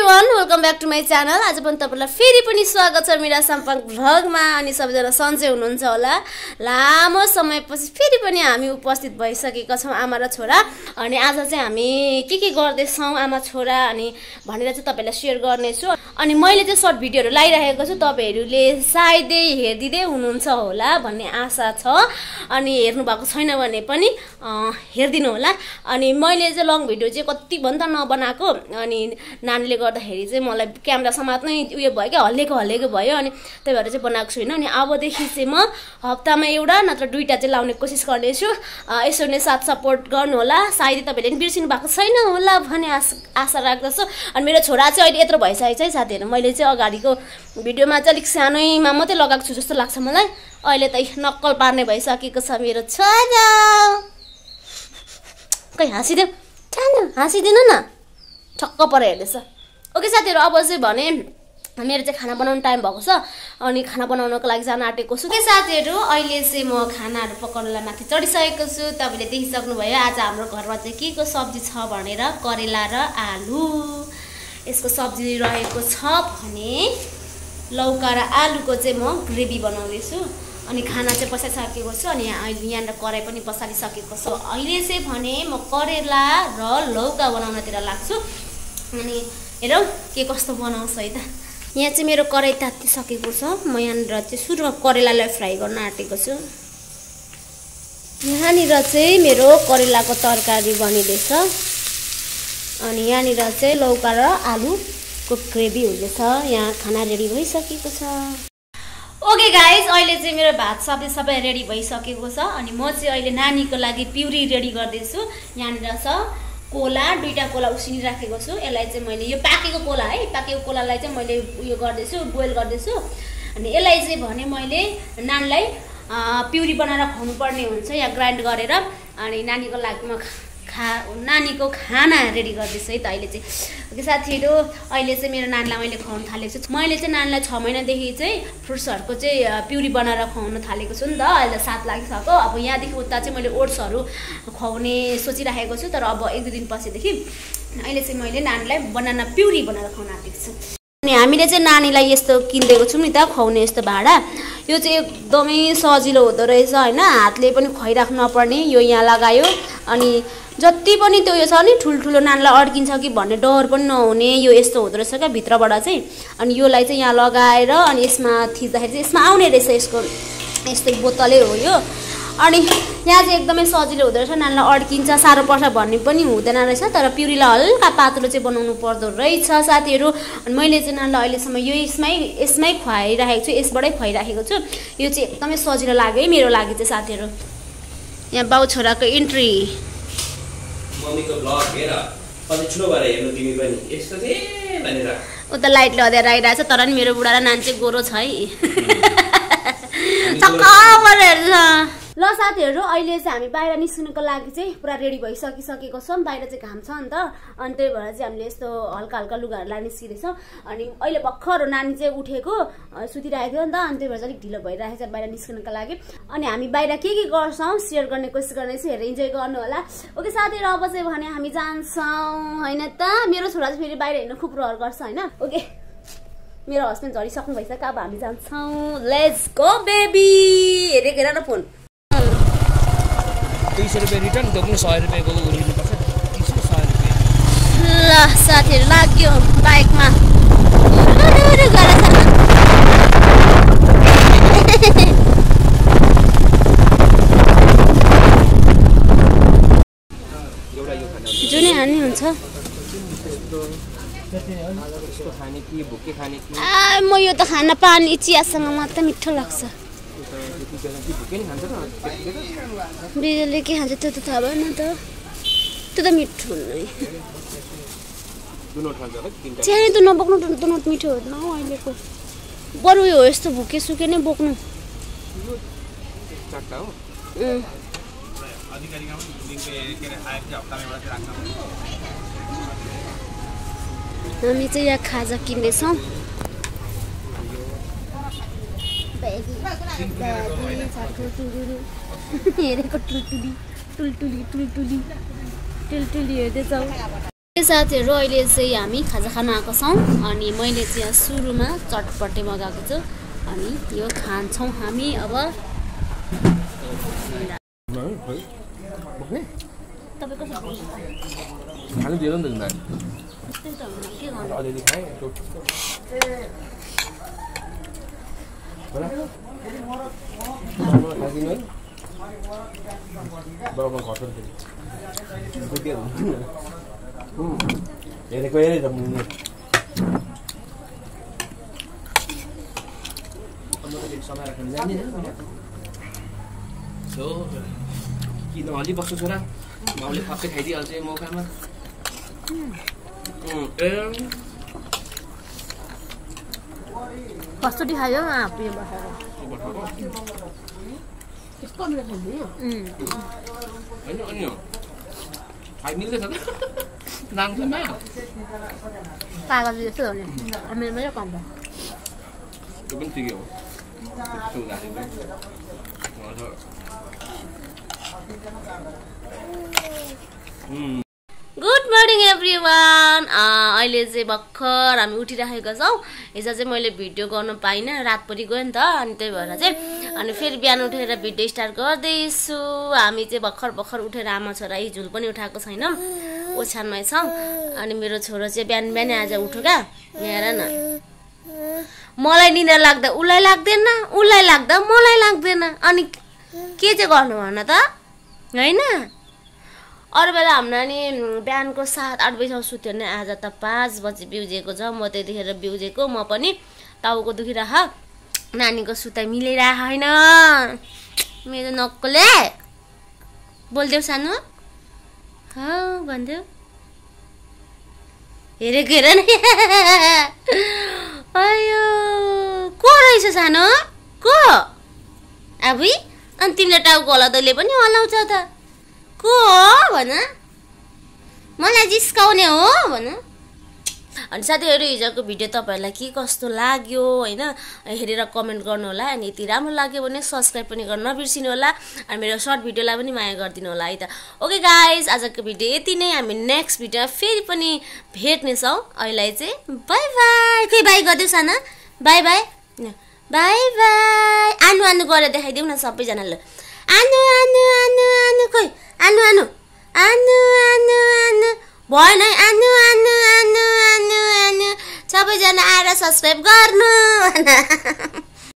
Everyone welcome back to my channel. आज पनि तपाईलाई फेरि पनि स्वागत छ मेरो सम्पंक भ्लगमा। अनि सबैजना सन्चै हुनुहुन्छ होला। लामो समयपछि फेरि पनि हामी उपस्थित भइसकेका छौं आमा र छोरा। अनि आज चाहिँ हामी के गर्दै छौं आमा छोरा अनि भनेर चाहिँ तपाईलाई शेयर गर्नेछु। अनि मैले चाहिँ सर्ट भिडियोहरु लाइरहेको छु, तपाईहरुले सायदै हेर्दिदै हुनुहुन्छ होला भन्ने आशा छ। अनि हेर्नु भएको छैन भने पनि हेर्दिनु होला। अनि मैले चाहिँ लङ भिडियो चाहिँ कति भन्दा नबनाएको, अनि नानीले गर्दाखेरि चाहिँ मलाई क्यामेरा समात्नै उयो भयो के हल्लेको भयो। अनि त्यही भएर चाहिँ बनाएको छुइनँ। अनि अबदेखि चाहिँ म हप्तामा एउटा नत्र दुईटा चाहिँ लाउने कोसिस गर्नेछु। यसो नै साथ सपोर्ट गर्नु होला। सायदै तपाईले पनि बिर्सिनु भएको छैन होला भन्ने आशा राख्दछु। अनि मेरो छोरा चाहिँ अहिले यत्रो भइसकेको छ साथीहरु। मैले चाहिँ अगाडिको भिडियोमा चाहिँ अलिक सानैमा मात्रै लगाएको छु जस्तो लाग्छ मलाई। अहिले त नक्कल पार्ने भइसकेको छ मेरो छोरा। कही हाँसिदेऊ, हाँसिदिनु न, छक्क परेर हेर्दैछ। ओके साथीहरु, अब चाहिँ भने मेरो चाहिँ खाना बनाउनु टाइम भएको छ। अनि खाना बनाउनको लागि जान आँटेको छु। के साथीहरु, अहिले चाहिँ म खानाहरु पकाउनलाई माथि चढिसकेको छु। तपाईले देखिसक्नु भयो आज हाम्रो घरमा चाहिँ के को सब्जी छ भनेर। करेला र आलु यसको सब्जी रहेको छ भने लौका र आलुको चाहिँ म ग्रेभी बनाउँदै छु। अनि खाना चाहिँ पसाइसकेको छु। अनि यहाँ कराई पनि पसालिसकेको छु। अहिले चाहिँ भने म करेला र लौका बनाउनतिर लाग्छु। अनि हेरौ के कस्तो बनाउँछ है त। यहाँ चाहिँ मेरो कराई तातिसकेको छ। म यहाँनिर चाहिँ सुरुमा करेलालाई फ्राई गर्न आँटेको छु। यहाँनिर चाहिँ मेरो करेलाको तरकारी बनिँदैछ। अनि यहाँनिर चाहिँ लौका र आलुको ग्रेभी हुँदैछ। यहाँ खाना रेडी भइसकेको छ। ओके गाइज, अहिले चाहिँ मेरो भात सब्जी सबै रेडी भइसकेको छ। अनि म चाहिँ अहिले नानीको लागि प्युरी रेडी गर्दैछु। यहाँनिर छ कोला, दुईटा कोला उसिनिराखेको छु। यसलाई चाहिँ मैले यो पाकेको कोला है, पाकेको कोलालाई चाहिँ मैले उयो गर्दैछु, बोइल गर्दैछु। अनि यसलाई चाहिँ भने मैले नानीलाई प्युरी बनाएर खुवाउनु पर्ने हुन्छ या ग्राइन्ड गरेर। अनि नानीको लागि म नानीको खाना रेडी गर्दैछु है त अहिले चाहिँ। ओके साथीहरु, अहिले चाहिँ मेरो नानीलाई मैले खुवाउन थालेको छु। मैले चाहिँ नानीलाई 6 महिनादेखि चाहिँ फ्रुट्सहरुको चाहिँ प्युरी बनाएर खुवाउन थालेको छु नि त। अहिले 7 लागिसक्यो। अब यहाँदेखि उता चाहिँ मैले ओट्सहरु खुवाउने सोचिराखेको छु। तर अब 1-2 दिन पछिदेखि अहिले चाहिँ मैले नानीलाई बनाना प्युरी बनाएर खुवाउन आँटेको छु। अनि हामीले चाहिँ नानीलाई यस्तो किन्देको छौं नि त खुवाउने यस्तो भाडा। यो चाहिँ एकदमै सजिलो हुँदो रहेछ हैन, हातले पनि खुवाइराख्नु नपर्ने। यो यहाँ लगायो अनि जति पनि त्यो यो छ नि ठुलठुलो नानीलाई अड्किन्छ कि भन्ने डर पनि नहुने यो यस्तो हुँदो रहेछ क्या भित्रबाट चाहिँ। अनि योलाई चाहिँ यहाँ लगाएर अनि यसमा थिच्दाखेरि चाहिँ यसमा आउने रहेछ। यसको यस्तो बोतलै हो यो। अनि यहाँ चाहिँ एकदमै सजिलो हुँदो रहेछ, नानीलाई अड्किन्छ साह्रो पर्छ भन्ने पनि हुँदैन रहेछ। तर प्युरीलाई हल्का पातलो चाहिँ बनाउनु पर्दो रहेछ साथीहरु। अनि मैले चाहिँ नानीलाई अहिलेसम्म यो यसमै खुवाइराखेको छु, यसबाटै खुवाइराखेको छु। यो चाहिँ एकदमै सजिलो लाग्यो है मेरो लागि चाहिँ साथीहरु। यहाँ बाउ छोराको इन्ट्री। मम्मीको ब्लग हेर, कति ठुलो भएर हेर्नु तिमी पनि यस्तो थिए भनेर। उता लाइट लदेर आइरहेछ। तर नि मेरो बुढा र नानी चाहिँ गोरो छ है। छक्क परेर हेर्छ। ल साथीहरु, अहिले चाहिँ हामी बाहिर निस्किनको लागि चाहिँ पुरा रेडी भइसकिसकेको छौं। बाहिर चाहिँ घाम छ नि त। अनि त्यही भएर चाहिँ हामीले यस्तो हल्का हल्का लुगाहरु लाएर निस्किदैछौं। अनि अहिले भर्खर नानी चाहिँ उठेको सुतिरहेको थियो नि त। अनि त्यही भएर चाहिँ अलिक ढिलो भइरहेको छ बाहिर निस्किनको लागि। अनि हामी बाहिर के गर्छौं शेयर गर्ने कोसिस गर्नेछु, हेरेर इन्जोय गर्नु होला। ओके साथीहरु, अब चाहिँ भने हामी जान्छौं हैन त। मेरो छोरा चाहिँ फेरि बाहिर हिँड्न खुब रहर गर्छ हैन। ओके, मेरो हस्बेन्ड झरिसक्नु भइसक्यो। अब हामी जान्छौं। Let's go baby. हेरेको हेर न फोन। 200 रुपैयाँ रिटर्न, दोग्नु 100 रुपैयाँको लिनुपर्छ। 100 रुपैयाँ। ल साथीहरु लाग्यो बाइकमा। जुनै हानि हुन्छ। म यो त खाना पानी चियासँग मात्र मिठो लाग्छ। बिजले के खान्छ त्यो त थाहा भएन त। त्यो त मिठो नै। चिया त नबोक्नु, दुनोट मिठो हुँदैन हौ अहिलेको। बरु यो यस्तो भुके सुके नै बोक्नु। हामी चाहिँ यहाँ खाजा किन्दैछौँ। हेरेको टुलटुली हेर्दैछौँ। साथीहरु अहिले चाहिँ हामी खाजा खान आएको छौं अनि मैले चाहिँ सुरुमा चटपटे मगाएको छु अनि यो खान्छौं हामी अब तपाईको खानु दिएर नि त त्यस्तै त हुन्छ के गर्नु अलिअलि खाए बाबा घट्छ हेरेको हेरे त मुनि किन अलि बस्नु छोरा माउले फक्कै खाइदिइहाल्छ यो मौकामा कसरी खायो आफूले कागज जस्तो हो नि हामीमा यो कम त्यो पनि ठिकै हो गुड मर्निङ एभ्रिवान अहिले चाहिँ भर्खर हामी उठिराखेका छौँ हिजो चाहिँ मैले भिडियो गर्न पाइनँ रात पनि गयो नि त अनि त्यही भएर चाहिँ अनि फेरि बिहान उठेर भिडियो स्टार्ट गर्दैछु हामी चाहिँ भर्खर उठेर आमा छोरा यी झुल पनि उठाएको छैनौँ ओछ्यानमै छौँ अनि मेरो छोरो चाहिँ बिहान बिहानै आज उठो क्या हेर न मलाई निद्रा लाग्दा उसलाई लाग्दैन उसलाई लाग्दा मलाई लाग्दैन अनि के चाहिँ गर्नु भन त होइन अरू बेला हाम्रो नानी बिहानको 7-8 बजीसम्म सुत्यो भने आज त 5 बजी बिउजेको छ म त्यतिखेर बिउजेको म पनि टाउको दुखिरह नानीको सुताइ मिलिरहेको होइन मेरो नक्कले बोल्देऊ सानो भन्देऊ हेरेको हेर नि अयो को रहेछ सानो को आबुई अनि तिमीले टाउको हलाउँदाले पनि हलाउँछ त को हो भन मलाई जिस्काउने हो भन अनि साथीहरु हिजोको भिडियो तपाईहरुलाई के कस्तो लाग्यो हैन हेरेर कमेन्ट गर्नु होला अनि यति राम्रो लाग्यो भने सब्स्क्राइब पनि गर्न नबिर्सिनु होला अनि मेरो सर्ट भिडियोलाई पनि माया गर्दिनु होला है त ओके गाइस आजको भिडियो यति नै हामी नेक्स्ट भिडियोमा फेरि पनि भेट्ने छौं अहिले चाहिँ बाइ बाइ के बाइ गर्दिउ साना बाइ बाइ बाइ बाइ आनु आनु गरेर देखाइदिउ न सबै जनाले आनु आनु आनु आनु खोइ आनु आनु आनु आनु आनु भएन आनु आनु आनु आनु आनु सबैजना आएर सब्स्क्राइब गर्नु